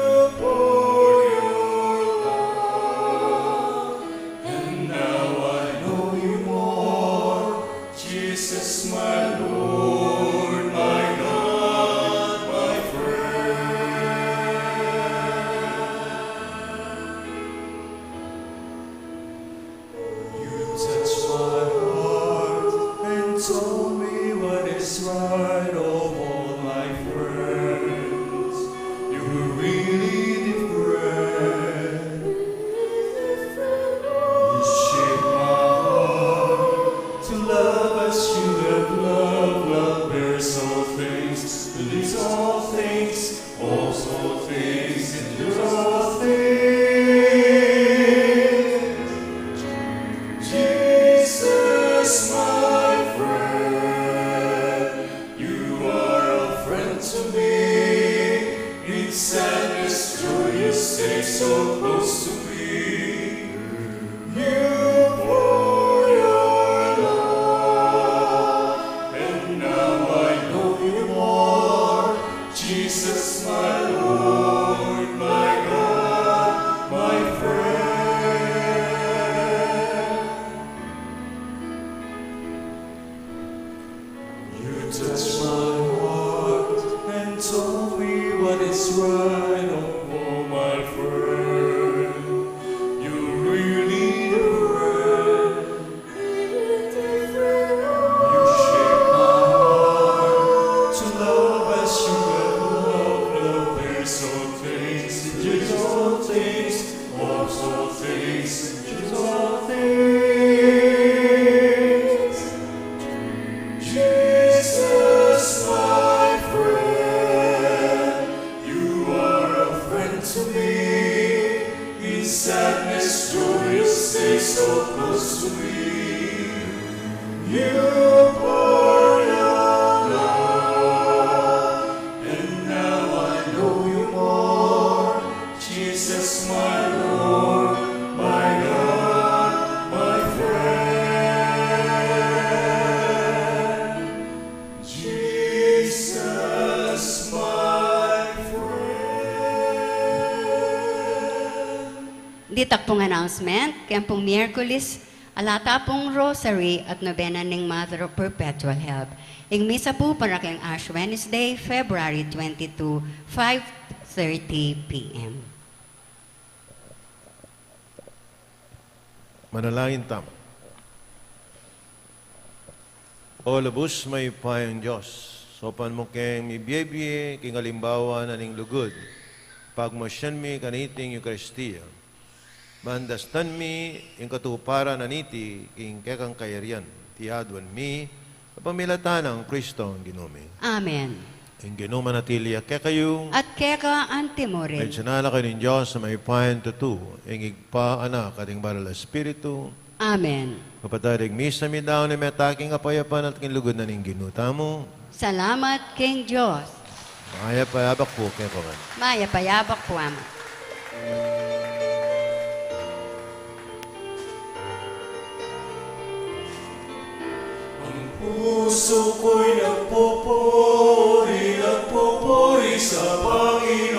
Jesus, my friend, you are a friend to me. In sadness, joy, you stay so close to me. You pour your love, and now I know you more. Jesus, my Lord, my God, my friend. You touch my heart and told me what is right. Oh, my friend, you really do right. You shape my heart to love as you have loved. Love, there's all things, there's all things, love's all things, there's all things. Jesus, my friend, you are a friend to me. In sadness, joy, you stay so close to me. You pour your love, and now I know you more. Jesus, my Lord, my God, my friend. Jesus, my friend. Ditak pung announcement, keng pung Miyerkules, ala ta pung Rosary at Nobena ning Mother of Perpetual Help. Ing misa pu para keng Ash Wednesday, February twenty-two, five thirty P M. Manalangin tamu. O lubus mayupayang Dios, saupan mu keng mibie-bie king alimbawa na ning lugud, pagmasian mi kaniting Eukaristia. Bandastan mi ing katuparan na niti king kekang kayarian, iti aduan mi kapamilatan nang Kristong Ginu mi. Amen. Ing Ginu manatili ya kekayu. At keka antimurin. Ing sinala kayu ning Dios a mayupayang tutu, ing Ibpa, Anak, at ing Banal a Espiritu. Amen. Kapatad, ing misa mi daun na meta king kapayapan at king lugud na ning Ginu tamu. Salamat king Dios. Mayap a yabak pu kekayu ngan. Mayap a yabak pu, Ama. Ang puso ko'y nagpupuri, nagpupuri sa Panginoon.